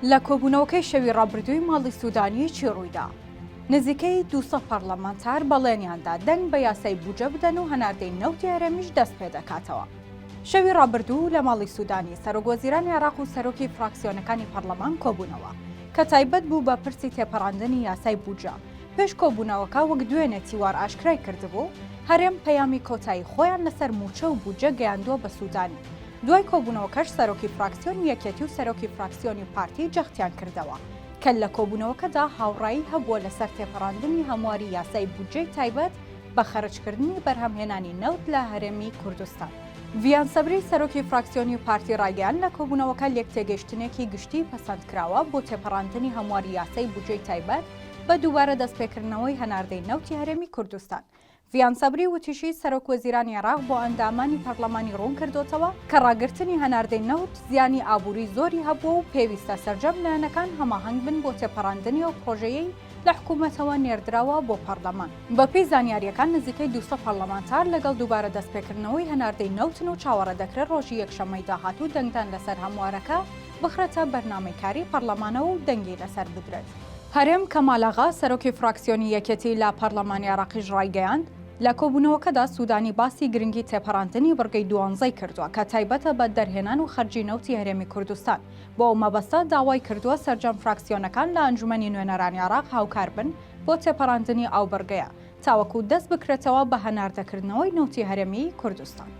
لە کۆبوونەوەکەی شەوی ڕابردووی ماڵی سوودانی چی ڕوویدا؟ نزیکەی 200 پەڕلەمانتار بەڵێنیاندا دەنگ بە یاسای بودجە بدەن و هەناردەی نەوتی هەرێمیش دەست پێدەکاتەوە. شەوی ڕابردوو لە ماڵی سوودانی، سەرۆکوەزیرانی عێراق و سەرۆکی فراکسیۆنەکانی پەڕلەمان کۆبوونەوە، کە تایبەت بوو بە پرسی تێپەڕاندنی یاسای بودجە. پێش کۆبوونەوەکە وەک دوێنێ تیوار ئاشکرای کردبوو، هەرێم پەیامی کۆتایی خۆیان لەسەر مووچە و بودجە گەیاندووە بە سوودانی. دوای کۆبوونەوەکەش سەرۆکی فراکسیۆنی یەکێتی و سەرۆکی فراکسیۆنی پارتی جەختیان کردەوە کە لە کۆبوونەوەکەدا هاوڕایی هەبووە لەسەر تێپەڕاندنی هەمواری یاسای بودجەی تایبەت بە خەرجکردنی بەرهەمهێنانی نەوت لە هەرێمی کوردستان. ڤیان سەبری سەرۆکی فراکسیۆنی پارتی ڕایگەیاند لە کۆبوونەوەکە لێکتێگەیشتنێکی گشتی پەسەندکراوە بۆ تێپەڕاندنی هەمواری یاسای بودجەی تایبەت بە دووبارە دەستپێکردنەوەی هەناردەی نەوتی هەرێمی کوردستان. ڤیان سەبری وتیشی، سەرۆک وەزیرانی عێراق بۆ ئەندامانی پەرلەمانی ڕوونکردۆتەوە کە ڕاگرتنی هەناردەی نەوت زیانی ئابووری زۆری هەبووە و پێویستە سەرجەم لایەنەکان هەماهەنگ بن بۆ تێپەڕاندنی ئەو پڕۆژەیەی لە حکوومەتەوە نێردراوە بۆ پەرلەمان. بەپێی زانیارییەکان نزیکەی 200 پەرلەمانتار لەگەڵ دووبارە دەستپێکردنەوەی هەناردەی نەوتن و چاوەڕێ دەکرێت ڕۆژی یەکشەممەی داهاتوو دەنگدان لەسەر هەموارەکە بخرێتە بەرنامەی کاری پەرلەمانەوە و دەنگی لەسەر بدرێت. هەرێم کەمال ئاغا، سەرۆکی فراکسیۆنی یەکێتی لە پەرلەمانی عێراقیش ڕایگەیاند، لە کۆبوونەوەکەدا سوودانی باسی گرنگی تێپەڕاندنی بڕگەی دوانزەی کردووە کە تایبەتە بە دەرهێنان و خەرجی نەوتی هەرێمی کوردستان، بۆ ئەو مەبەستە داوای کردووە سەرجەم فراکسیۆنەکان لە ئەنجومەنی نوێنەرانی عێراق هاوکار بن بۆ تێپەڕاندنی ئەو بڕگەیە تاوەکو دەست بکرێتەوە بە هەناردەکردنەوەی نەوتی هەرێمی کوردستان.